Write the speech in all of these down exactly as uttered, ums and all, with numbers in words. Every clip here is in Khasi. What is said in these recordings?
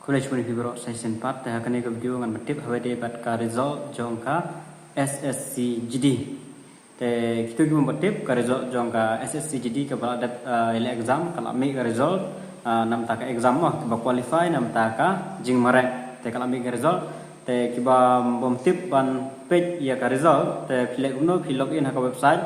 Khublei shibun ïa phi baroh sa shisien pat. Te ha kane ka video ngan pyntip hawei de bad ka result jong ka S S C G D. Te kito kiba ym pat tip, ka result jong ka S S C G D kaba la dep, ah, ïaleh exam, ka la mih ka result, ah, namta ka exam mo, kiba qualify namta ka jingmareh. Te ka la mih ka result. Te kiba bym tip ban peit ïa ka result, te phi leh kumno, phi log in ha ka website,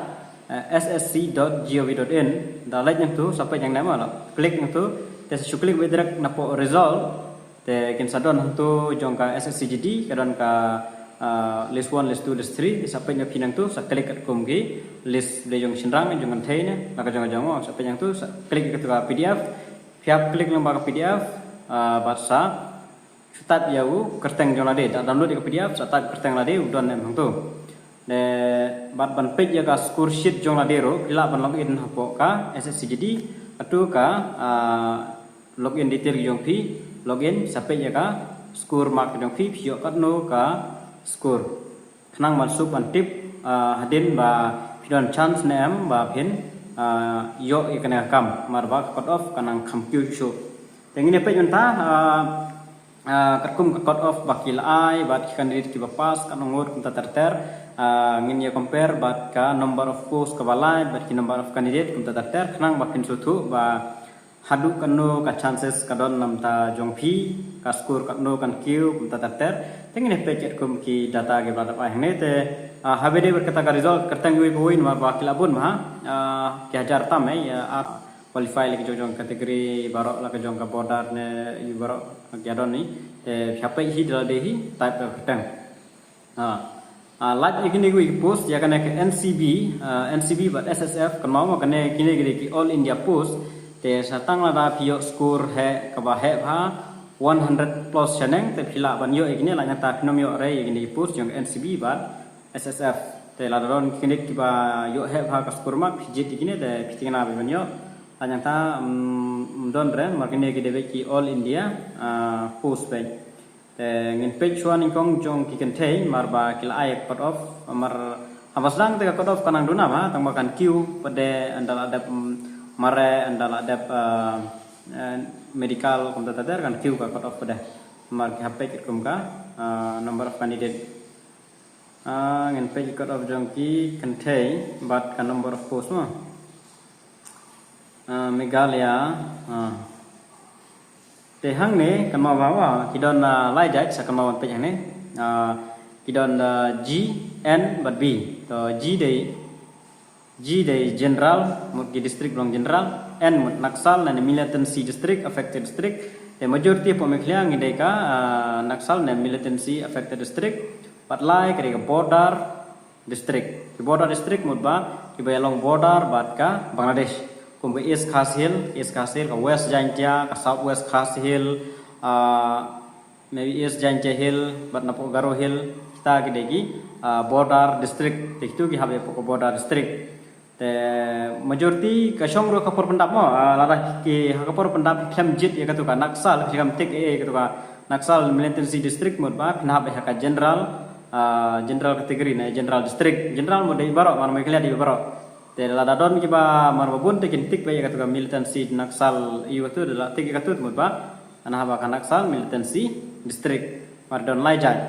eh, S S C dot gov dot in. Da leit nangtu, sa peit hangne mo, la click nangtu. Te sa shu click beit direct napoh result. Te kin sa don hangtu jong ka S S C G D, ka don ka, ah, list one, list two, list three. Te sa peit na phi nangtu, sa click katkum ki list, de jong shynrang, jong kynthei ne, la ka jong ka jong mo, sa peit nangtu, sa click katu ka P D F. Phi hap click lyngba ka P D F, ah, bad sa shu type ïa u kyrteng jong lade, da download ïa ka P D F, sa type kyrteng lade, u don em hangtu. De bad ban peit ïa ka score sheet jong lade ruh, phi lah ban log in hapoh ka S S C G D, katu ka, ah, login detail jong phi, login, sa peit ïa ka score mark jong phi, phi ïoh katno ka score. Khnang ban suk ban tip, ah, hadien ba phi don chance ne em ba phin, ah, ïoh ïa kane ka kam, namar ba ka cut off ka nang kham kiew shuh. Te ngin ïa peit mynta, ah, ah, katkum ka cut off ba ki la ai, bad ki candidate kiba pass, katno ngut kumta ter ter, ah, ngin ïa compare bad ka number of post kaba lai, bad ki number of candidate kumta ter ter, khnang ba phin sngewthuh ba haduh katno ka chances ka don namta jong phi, ka score katno kan kiew, kumta ter ter. Te ngin ïa peit katkum ki data kiba la dep ai hangne te, ah, haba dei bad kata ka result, kyrteng uwei pa uwei namar ba ki la bun bha, ah, ki hajar tam, eh, ïa, ar qualify la ki jong jong category baroh, la ka jong ka border ne, ïa baroh ki ïa don hi. Te phi hap peit hi da lade hi, type ka kyrteng. Ah, ah, lait ïa kine kiwei ki post, ïa kane ka N C B, ah, N C B bad S S F, kynmaw mo kane kine ki dei ki All India post. Te sa tang lada phi ïoh score heh kaba heh bha, one hundred plus shaneng, te phi lah ban ïoh ïa kine, lait nangta phin ym ïoh re ïa kine ki post jong N C B bad S S F. Te lada don ki candidate kiba ïoh heh bha ka score mark, phi jied ïa kine, te phi thikna ba phin ïoh. Lait nangta, mm, ym don re, namar kine ki dei beit ki All India, ah, post beit. Te ngin peit shuwa nyngkong jong ki kynthei, namar ba ki la ai cut off, namar haba sdang te ka cut off ka nang duna bha, tang ba kan kiew pat de, ynda la dep, mm, mareh, ynda la dep, ah, eh, medical, kumta ter ter, kan kiew ka cut off pat de. Namar ki hap peit katkum ka, ah, number of candidate. Ah, ngin peit cut off jong ki kynthei bad ka number of post mo. Ah, Meghalaya, ah. Te hangne, kynmaw ba, ba ki don, ah, lai jait, sa kynmaw ban peit hangne. Ah, ki don, ah, G, N bad B. To G dei, G dei general, mut ki district ba long general, N mut Naxal, lane militancy district, affected district. Te majority hapoh Meghalaya ngi dei ka, ah, Naxal ne militancy affected district. Bad lai ka dei ka border district. Ki border district mut ba kiba ïalong border bad ka Bangladesh. Kum ka East Khasi Hills, East Khasi Hills, ka West Jaintia, ka South West Khasi Hills, ah, maybe East Jaintia Hills, bad napoh Garo Hills, kita ki dei ki, ah, border district, te kitu ki hap ïa hapoh ka border district. Te majority ka shong ruh ha ka por pyndap mo, ah, lada ki ha ka por pyndap ki khlem jied ïa katu ka Naxal, ki khlem tick ïa katu ka Naxal militancy district mut ba phin hap ïa ka general, ah, general category ne general district. General mut dei baroh, mar Meghalaya dei baroh. Te lada don kiba mar ba bun te kin tick ba ïa katu ka militancy Naxal ïa katu, da la tick ïa katu mut ba, ana hap ba ka Naxal militancy district. Mar don lai jait.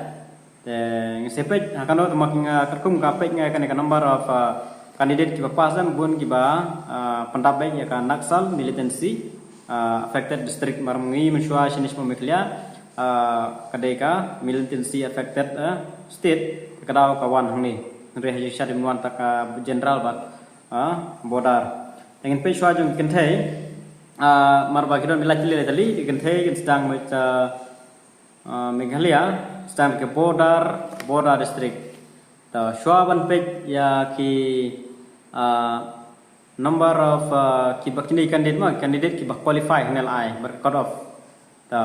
Te ngin sa peit ha kano te ma ki nga katkum ka peit nga kane ka number of, ah, candidate kiba pass, em bun kiba, ah, pyndap beit ïa ka Naxal militancy, ah, affected district, mar ngi mynshuwa shane shapoh Meghalaya, ah, ka dei ka militancy affected, ah, state, ka daw ka wan hangne. Hynrei ha jingshisha dei ban wan tang ka general bad, ah, border. Te ngin peit shuwa jong ki kynthei, ah, mar ba ki don, phi la kylli lei tylli, ki kynthei kin sdang beit, ah, ah, Meghalaya, sdang ka border, border district. To shuwa ban peit ïa ki, ah, number of, ah, kiba kine candidate ma, candidate kiba qualify hangne la ai bad cut off. To.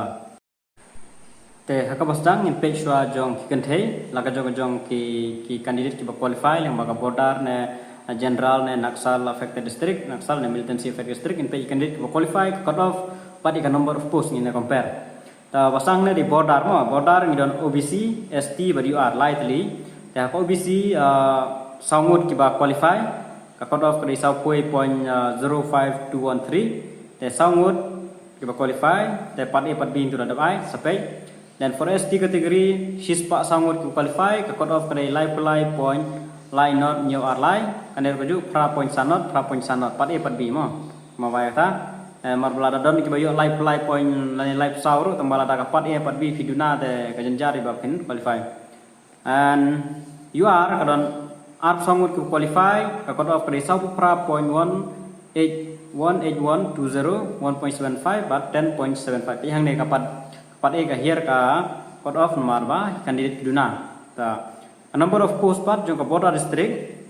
Te ha kaba sdang ngin peit shuwa jong ki kynthei, la ka jong ka jong ki, ki candidate kiba qualify lyngba ka border ne, ah, general ne Naxal affected district, Naxal ne militancy affected district, ngin peit ki candidate kiba qualify, ka cut off, bad ïa ka number of post ngin ïa compare. Te ba sdang ne dei border mo, border ngi don O B C, S T bad U R, lai tylli. Te ha ka O B C, ah, saw ngut kiba qualify, ka cut off ka dei saw phew point, ah, zero five two one three. Te saw ngut Ba qualify, te part A, part B, into da dap ai, sa peit. Then for S T category, shispah saw ngut ki qualify, ka cut off ka dei laiphew lai point lai not hynñiew ar lai, kane ruh kajuh phra point san not, phra point san not, part A, part B mo. Ma bai kata, eh, mar ba lada don kiba ïoh laiphew lai point lane laiphew saw ruh, tang ba lada ka part A, part B phi duna te ka jynjar ïa ba phin qualify. And U R ka don arphew saw ngut ki qualify, ka cut off ka dei sawphew phra point one eight one eight one two zero, one point seven five bad ten point seven five. Te hangne ka part, ka part A ka hiar ka cut off namar ba candidate ki duna. Ta, a number of post pat jong ka border district,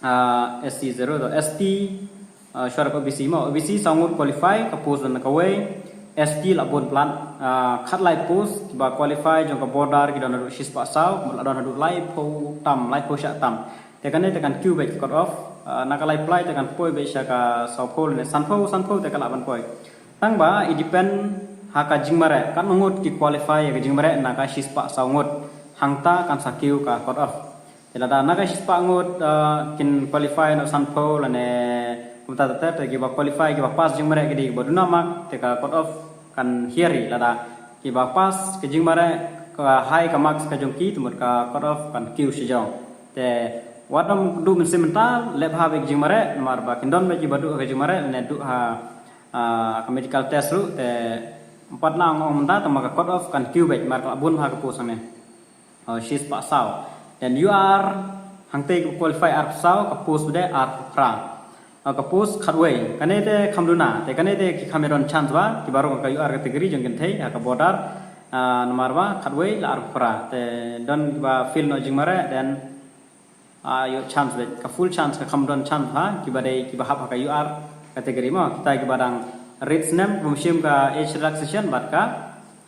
ah, S T zero, to S T, ah, shuwa ka O B C mo, O B C saw ngut qualify, ka post don kawei, S T la bun palat, ah, khatlai post ba qualify jong ka border ki don haduh shispah saw, la don haduh laiphew tam, laiphew shah tam. Te kane te kan kiew beit cut off, ah, na ka laiphew lai te kan poi beit sha ka sawphew ne sanphew, sanphew te ka lah ban poi. Tang ba i depend ha ka jingmareh, katno ngut ki qualify ïa ka jingmareh na ka shispah saw ngut, hangta kan sa kiew ka cut off. Te lada na ka shispah ngut, ah, kin qualify na sanphew lane kumta te, te kiba qualify, kiba pass jingmareh ki dei kiba duna mark, te ka cut off kan hiar hi. Lada kiba pass ka jingmareh, ka high ka marks ka jong ki, te mut ka cut off kan kiew shajrong. Te wat nym duh mynsiem mynta, leh bha beit ka jingmareh, namar ba kin don beit kiba duh ha ka jingmareh lane duh ha, ah, ka medical test ruh, te ym pat nang ong mynta, tang ba ka cut off kan kiew beit, namar ka la bun bha ka post hangne. Oh, shispah saw. Then U R, hangtei ka qualify arphew saw, ka post beit arphew phra. Oh, ka post khatwei. Kane te kham duna, te kane te ki kham ïa don chance ba, kiba rung ka U R category jong kynthei ha ka border, ah, namar ba khatwei la arphew phra. Te don kiba fail noh jingmareh, then, ah, ïoh chance beit. Ka full chance ka kham don chance ha kiba dei kiba hap ha ka U R category mo. Kita kiba dang rit snem, bym shim ka age relaxation bad ka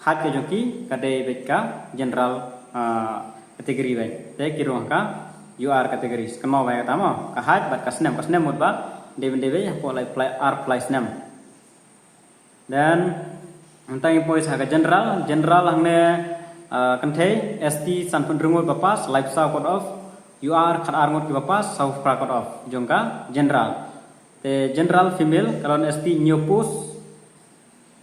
height ka jong ki ka dei beit ka general, ah, category beit. Te ki rung ha ka U R category. Kynmaw bha ïa kata mo, ka height bad ka snem, ka snem mut ba dei ban dei beit hapoh laiphew lai, arphew lai snem. Then mynta ngin poi sha ka general, general hangne, ah, kynthei, S T sanphew hynriew ngut ba pass, laiphew saw cut off, U R khatar ngut kiba pass, sawphew phra cut off jong ka general. Te general female ka don S T hynñiew post,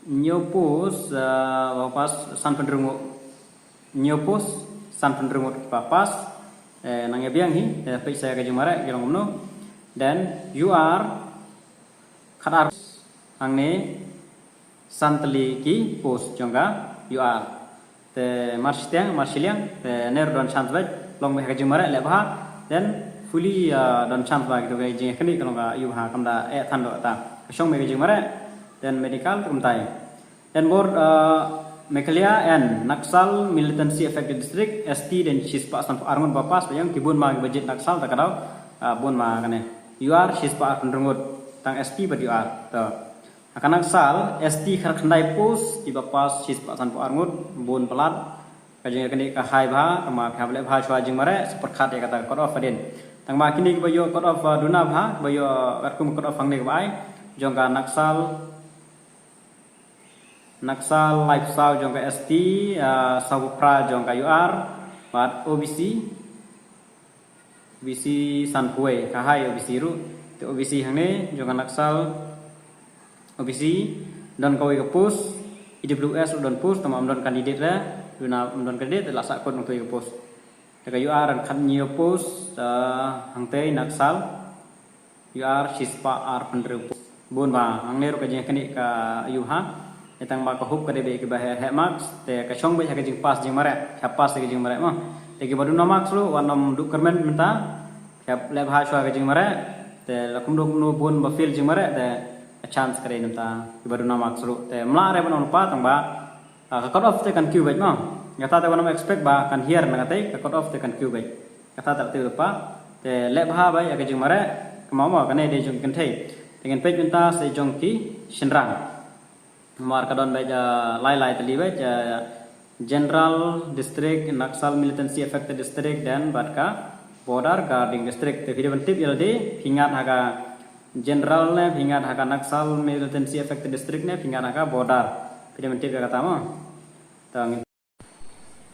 hynñiew post, ah, ba pass sanphew hynriew ngut, hynñiew post sanphew hynriew ngut ba pass. Eh, nang ïa biang hi, eh, peit sa ïa ka jingmareh ki long kumno. Then U R khatar, hangne san tylli ki post jong ka U R. Te mar shiteng, mar shiliang, te ne ruh don chance beit, long beit ha ka jingmareh leh bha, then fully, ah, don chance ba kito ki jingkynnoh ka long ka ïoh bha, kam da eh than doh ta. Ka shong beit ka jingmareh, then medical te kumtai. Then bor, ah, Meghalaya and Naxal militancy affected district, S T, then shispah sanphew ar ngut ba pass, ba ïang ki bun ma kiba jied Naxal ta ka daw, ah, bun ma kane. U R shispah arphew hynriew ngut, tang S T bad U R. To. Ha ka Naxal, S T khatkhyndai post, kiba pass shispah sanphew ar ngut, bun palat. Ka jingkynnoh ka high bha, tang ba phi hap leh bha shuwa jingmareh, sa pyrkhat ïa kata ka cut off hadien. Tang ba kine kiba ïoh cut off, ah, duna bha, kiba ïoh katkum cut off hangne kaba ai jong ka Naxal, Naxal laiphew saw jong ka S T, ah, sawphew phra jong ka U R, bad O B C, O B C sanphew wei, ka high O B C ruh. Te O B C hangne jong ka Naxal, O B C don kawei ka post, E W S ruh don post, tang ba ym don candidate re, duna ym don candidate, te la sahkut nangtei ka post. Te ka U R khathynñiew post, ah, hangtei Naxal, U R shispah arphew hynriew post. Bun bha, hangne ruh ka jingkynnoh ka ïoh bha. Te tang ba ka hope ka dei beit kiba heh, heh marks, te ka shong beit ha ka jingpass jingmareh, ka pass ka jingmareh mo. Te kiba duna marks ruh, wat nym duh kyrmen mynta, ka leh bha shuwa ka jingmareh, te la kumno kumno bun ba fail jingmareh, te ka chance ka dei mynta kiba duna marks ruh. Te ym lah re ban ong lypa tang ba, ah, ka cut off te kan kiew beit mo. Kata te wat nym expect ba kan hiar na katei, ka cut off te kan kiew beit. Kata te la tip lypa, te leh bha bha ïa ka jingmareh, kynmaw mo kane dei jong ki kynthei. Te ngin peit mynta sa jong ki shynrang. Namar ka don beit, ah, lai lai tylli beit, ah, general district, Naxal militancy affected district, then bad ka border guarding district. Te phi dei ban tip ïa lade, phi ngat ha ka general ne phi ngat ha ka Naxal militancy affected district ne phi ngat ha ka border. Phi dei ban tip ïa kata mo. Te ngin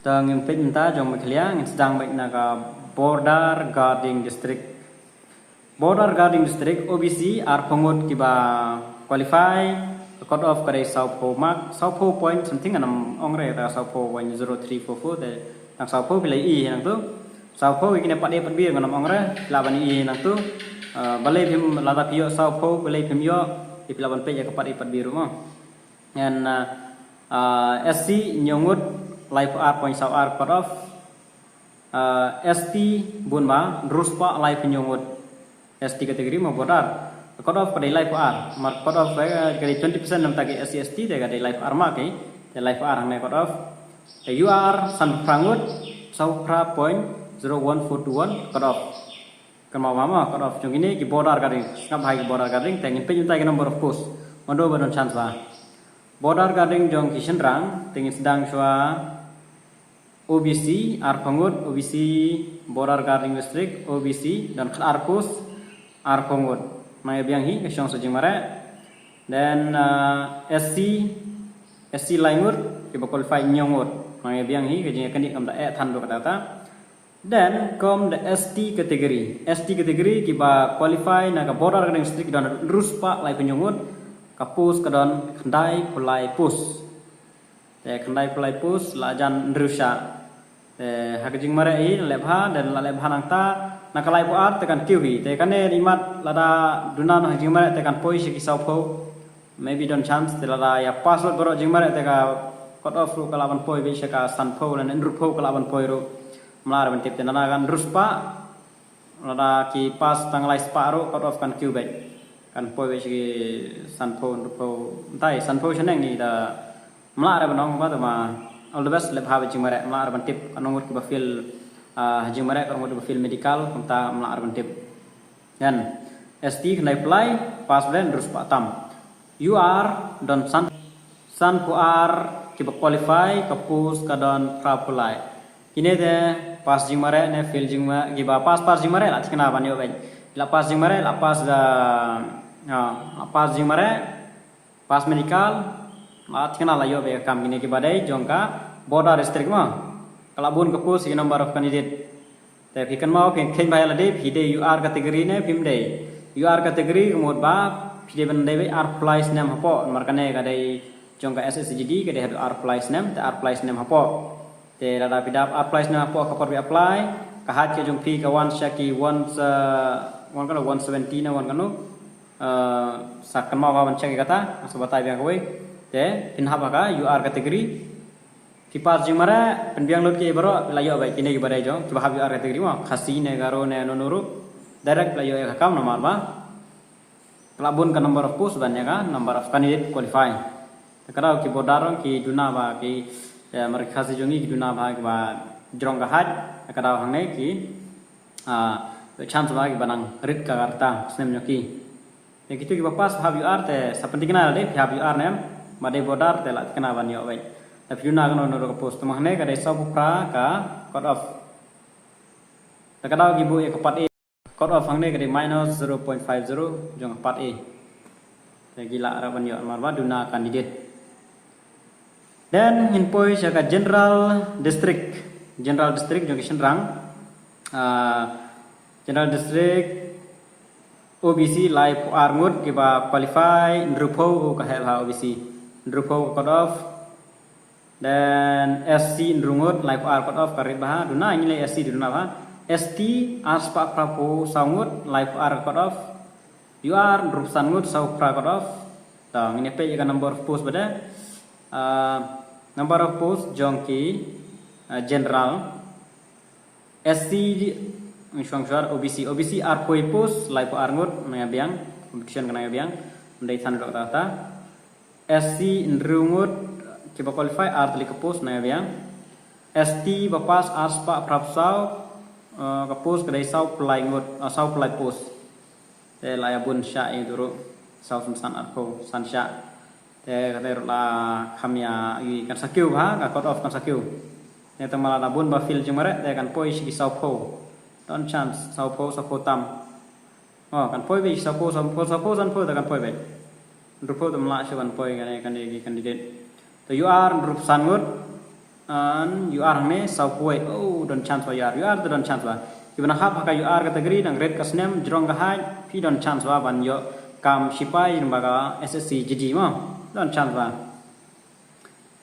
Te ngin peit mynta jong Meghalaya, ngin sdang beit na ka border guarding district. Border guarding district, O B C arphew ngut kiba qualify, ka Cut off ka dei sawphew mark, sawphew point something, ngan ym ong re, ta sawphew point zero three four four, te tang sawphew phi la ïohi nangtu. Sawphew ïa kine pat A pat B ngan ym ong re, phi lah ban ïohi nangtu. Ah, balei phim, lada phi ïoh sawphew, balei phim ïoh, phi lah ban peit ïa ka pat A pat B ruh mo. And, ah, ah, S C Hynñiewngud, laiphew ar point saw ar cut off. Ah, S T Bunba, hynriewspah laiphew hynñiewngud. S T category mo border. Cut off ka dei laiphew ar. Mar cut off, eh, ka dei twenty percent namta ki S C S T, te ka dei laiphew ar mark, eh. Te laiphew ar hangne cut off. Te U R sanphew phra ngut, sawphew phra point zero one four two one cut off. Kynmaw ba mo, cut off jong kine ki border guarding, sngap bha ki border guarding, te ngin peit mynta ki number of post. Mano ba don chance ba. Border guarding jong ki shynrang, te ngin sdang shuwa O B C, arphew ngut, O B C, border guarding district, O B C, don khatar post, arphew ngut. Nang ïa biang hi, ka shong sa jingmareh. Then, uh, S C, S C lai ngut, kiba qualify hynñiew ngut. Nang ïa biang hi, ka jingïakyndiah kam da eh than do kata kata. Then, kum da S T category. S T category, kiba qualify na ka border guarding district don hynriewspah laiphew hynñiew ngut, ka post ka don khyndaiphew lai post. Te khyndaiphew lai post, la jan hynriew shah. Te ha ka jingmareh hi, la leh bha, then la leh bha nangta, na ka laiphew ar, te kan kiew hi. Te kane imat lada duna na ka jingmareh, te kan poi sha ki sawphew. Maybe don chance, te lada ïa pass lut baroh jingmareh, te ka cut off ruh ka lah ban poi beit sha ka sanphew, lane hynriewphew ka lah ban poi ruh. Ym lah re ban tip, te na ka hynriewspah. Lada ki pass tang lai spah ruh, cut off kan kiew beit. Kan poi beit sha ki sanphew, hynriewphew. Mynta sanphew shaneng ni, da ym lah re ban ong ba, te ma all the best, leh bha beit jingmareh, ym lah re ban tip. Katno ngut kiba fail, ah, jingmareh, katno ngut kiba fail medical, kumta ym lah re ban tip. Then, S T khyndai phew lai, pass beit hynriewspah tam. U R don san, sanphew ar kiba qualify, ka post ka don phraphew lai. Kine te pass jingmareh ne fail jingmareh, kiba pass, pass jingmareh la thikna ban ïoh beit. La pass jingmareh, la pass da, ah, la pass jingmareh, pass medical, la thikna la ïoh beit ka kam. Kine kiba dei jong ka border district mo. Ka la bun ka post ïa ki number of candidate. Te phi kynmaw, phi kheiñ bha ïa lade, phi dei U R category ne phim dei. U R category ka mut ba phi dei ban dei beit arphew lai snem hapoh, namar kane ka dei jong ka S S C G D ka dei haduh arphew lai snem, te arphew lai snem hapoh. Te lada phi dap arphew lai snem hapoh ka por phi apply, ka height ka jong phi ka wan sha ki wan sa, wan kano, one seventy ne wan kano. Eh, sa kynmaw bha ban check ïa kata, sa batai biang kawei. Te phin hap ha ka U R category. Phi pass jingmareh, pynbiang lut ki baroh, la ïoh beit kine kiba dei jong kiba hap U R category mo, Khasi ne Garo ne nunu ruh. Direct la ïoh ïa ka kam namar ba ka la bun ka number of post ban ïa ka number of candidate qualify. Te ka daw ki border ki duna ba ki, eh, mar Khasi jong ngi ki duna ba kiba jrong ka height, te ka daw hangne ki, ah, chance ba kiba nang rit ka rta snem jong ki. Te kito kiba pass hap U R te sa pynthikna lade phi hap U R ne em, ba dei border te la thikna ban ïoh beit. Te phi duna kano kano ka post, te ma hangne ka dei sawphew phra ka cut off. Te ka daw ki buh ïa ka part A. Cut off hangne ka dei minus zero point five zero jong ka part A. Te ki lah re ban ïoh namar ba duna candidate. Then ngin poi sha ka general district. General district jong ki shynrang. Ah, general district, O B C laiphew ar ngut kiba qualify, hynriewphew ka heh bha O B C. Hynriewphew ka cut off. Then S C hynriew ngut, laiphew ar cut off ka rit bha. Duna ngi lei S C duna bha. S T arspah phraphew saw ngut, laiphew ar cut off. U R hynriewphew san ngut, sawphew phra cut off. Te ngin ïa peit ïa ka number of post ba dei. Ah, number of post jong ki, ah, general. S C, ngi shuwa shuwa, O B C, O B C arphew post, laiphew ar ngut, nang ïa biang, competition ka nang ïa biang, ym dei than ruh kata kata. S C hynriew ngut, kiba qualify, ar tylli ka post, nang ïa biang. S T ba pass, arspah phraphew saw, eh, ka post ka dei sawphew lai ngut, eh, sawphew lai post. Te la ïa bun shah ïa tu ruh, saw san san arphew san shah. Te kata ruh la kham ïa ïohi, kan sa kiew bha, ka cut off kan sa kiew. Te tang ma lada bun ba fail jingmareh, te kan poi sha ki sawphew. Don chance, sawphew, sawphew tam. Oh, kan poi beit sawphew, sawphew, sawphew, sanphew te kan poi beit. Hynriewphew te ym lah shuh ban poi kane, kane ki candidate. Te U R hynriewphew san ngut, and U R hangne sawphew wei. Oh, don chance ba U R. U R te don chance ba. Kiba nang hap ha ka U R category, nang rit ka snem, jrong ka height, phi don chance ba ban ïoh kam shipai lyngba ka S S C G D mo. Don chance ba.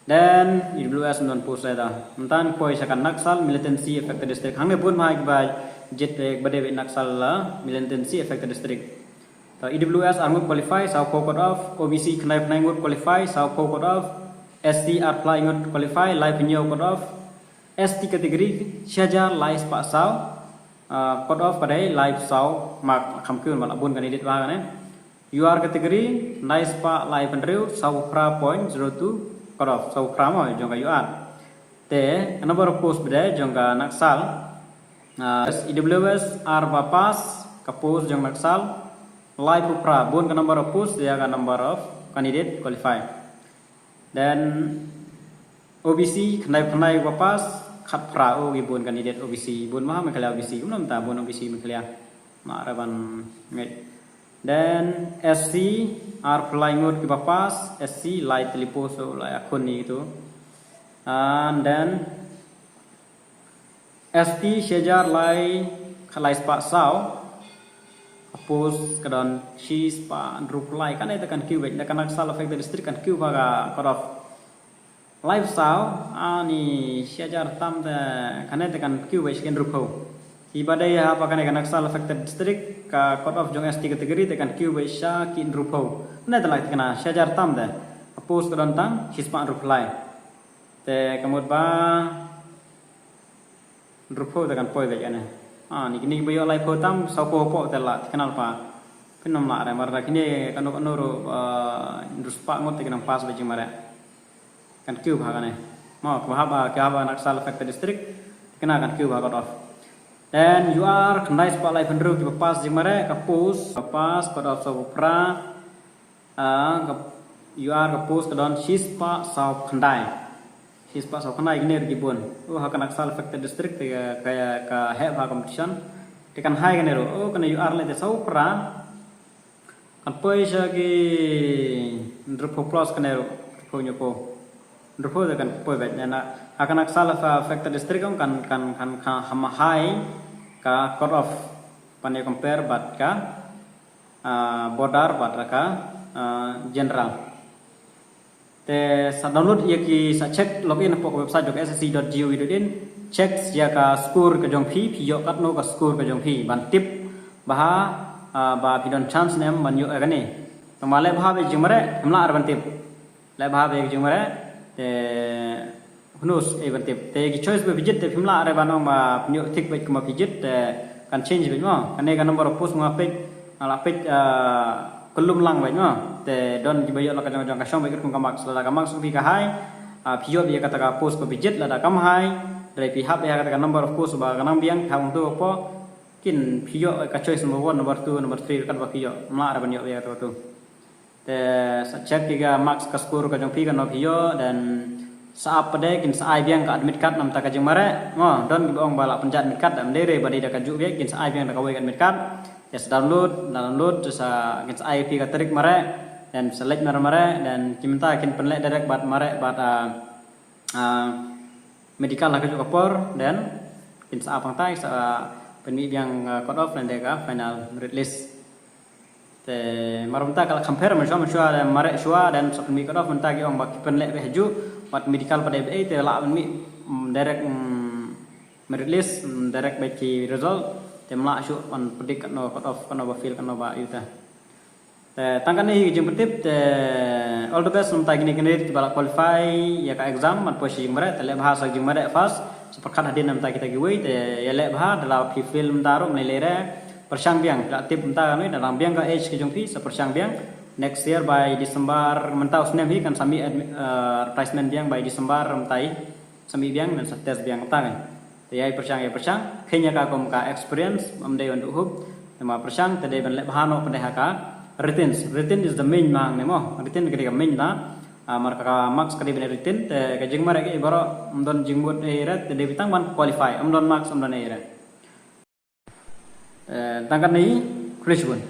Then E W S ym don post re da. Mynta ngi poi sha ka Naxal militancy affected district. Hangne bun bha kiba jied, eh, ba dei Naxal, ah, militancy affected district. To E W S ar ngut qualify, saw phew cut off, O B C khyndai phew ngut qualify, saw phew cut off, S C ar phew lai ngut qualify, lai phew cut off, S T category shi hajar lai spah saw, ah, cut off ka dei lai phew saw mark, kham kiew ba la bun candidate ba kane. U R category lai spah lai phew hynriew, saw phew phra point zero two cut off, saw phew phra mo jong ka U R. Te ka number of post ba dei jong ka Naxal, ah, E W S ar ba pass ka post jong Naxal lai phew phra, bun ka number of post ïa ka number of candidate qualify. Then O B C khyndai phew khyndai ba pass, khat phra, oh, ki bun candidate O B C, bun ma Meghalaya O B C, kumno mynta bun O B C Meghalaya. Ma re ban ngeit. Then S C ar phew lai ngut kiba pass, S C lai tylli post, oh, lai akhun ni tu. And then S T shi hajar lai, khat lai spah saw. Ka post ka don shi spah hynriew phew lai, kane te kan kiew beit, da ka Naxal affected district kan kiew bha ka cut off. Lai phew saw, ani shi hajar tam te, kane te kan kiew beit shi ki hynriew phew. Kiba dei ha ba kane ka Naxal affected district, ka cut off jong S T category te kan kiew beit sha ki hynriew phew. Kane te la thikna shi hajar tam te. Ka post ka don tang shi spah hynriew phew lai. Te ka mut ba hynriew phew te kan poi beit ane. Ah, ni kine kiba ïoh lai phew tam, saw phew phew te la thikna pa. Phin ym lah re, mar da kine kano kano ruh, ah, hynriew spah ngut te ki nang pass beit jingmareh. Kan kiew bha kane. Mo, kiba hap, ah, kiba hap Naxal affected district, thikna kan kiew bha cut off. Then U R khyndai spah lai phew hynriew kiba pass jingmareh, ka post, ka pass cut off saw phew phra. Ah, ka, U R ka post ka don shi spah saw phew khyndai. Shi spah saw phew khyndai, kine ruh ki bun. Oh, ha ka Naxal affected district te ka, ka, ka heh bha competition. Te kan high kane ruh. Oh, kane U R lei te saw phew phra. Kan poi sha ki hynriew phew plus kane ruh. Hynriew phew hynñiew phew. Hynriew phew te kan poi beit na. Ha ka Naxal affected district kan, kan, kan, kan high ka cut off. Pan ïa compare bad ka ah, border bad ka, ah, general. Te sa download ïa ki, sa check, login hapoh ka website jong ka S S C dot gov dot in, check ïa ka score ka jong phi, phi ïoh katno ka score ka jong phi, ban tip bha, ah, ba phi don chance ne em ban ïoh ïa kane. Tang ba leh bha beit jingmareh, phim lah re ban tip. Leh bha beit jingmareh, te who knows, eh, ban tip. Te ki choice ba phi jied te phim lah re ban ong ba phin ïoh thik beit kumba phi jied, te kan change beit mo. Kane ka number of post nga peit, nga la peit, ah, kyllum lang beit mo. Te don kiba ïoh la ka jong jong ka shong beit kum ka marks, lada ka marks phi ka high, ah, phi ïoh ïa kata ka post ba phi jied, lada kam high, re phi hap ïa kata ka number of post ba ka nang biang, phi hap hangto hapoh, kin phi ïoh ka choice number one, number two, number three, katba phi ïoh, phim lah re ban ïoh ïa kata tu. Te sa check ki ka marks, ka score ka jong phi, kano phi ïoh, then sa ap pat de kin sa ai biang ka admit card namar ka jingmareh. Mo, don kiba ong ba lah pynjah admit card, ym dei re, ba dei da kajuh beit kin sa ai biang da kawei ka admit card. Te sa download, download, te sa kin sa ai phi ka tarik mareh, then sa leit mareh mareh, then ki mynta kin pynleh direct bad mareh bad, ah, ah, medical ha kajuh ka por, then kin sa ap hangtai, sa pynmih biang, ah, cut off lane ka final merit list. Te mar mynta ka la compare mynshuwa, mynshuwa, then mareh shuwa, then sa pynmih cut off, mynta ki ong ba ki pynleh beit hajuh, bad medical pat de beit, te lah pynmih, mm, direct, mm, merit list, mm, direct beit ki result, te ym lah shuh ban predict katno cut off, katno ba fail, katno ba ïoh te. Te tang kane hi ka jingpyntip, te all the best namar kita kine kine kiba la qualify ïa ka exam ban poi sha jingmareh, te leh bha sha jingmareh first, sa pyrkhat hadien namar kita kiwei, te ïa leh bha, da la phi fail mynta ruh ym lei lei re, pyrshang biang, phi la tip mynta kane, da dang biang ka age ka jong phi, sa pyrshang biang. Next year by December, mynta u snem hi kan sa mih admi-, eh, advertisement biang by December mynta hi, sa mih biang, then sa test biang mynta kan. Te ïai pyrshang, ïai pyrshang, kheiñ ïa ka kum ka experience, ym dei ban duh hup, namar pyrshang te dei ban leh bha noh pat de ha ka written. Written is the main ma hangne mo, written ka dei ka main na, ah, mar ka marks ka dei ban written, te ka jingmareh kaei baroh, ym don jingmut ei re, te dei beit tang ban qualify, ym don marks, ym don ei re. Eh, tang katne hi, khublei shibun.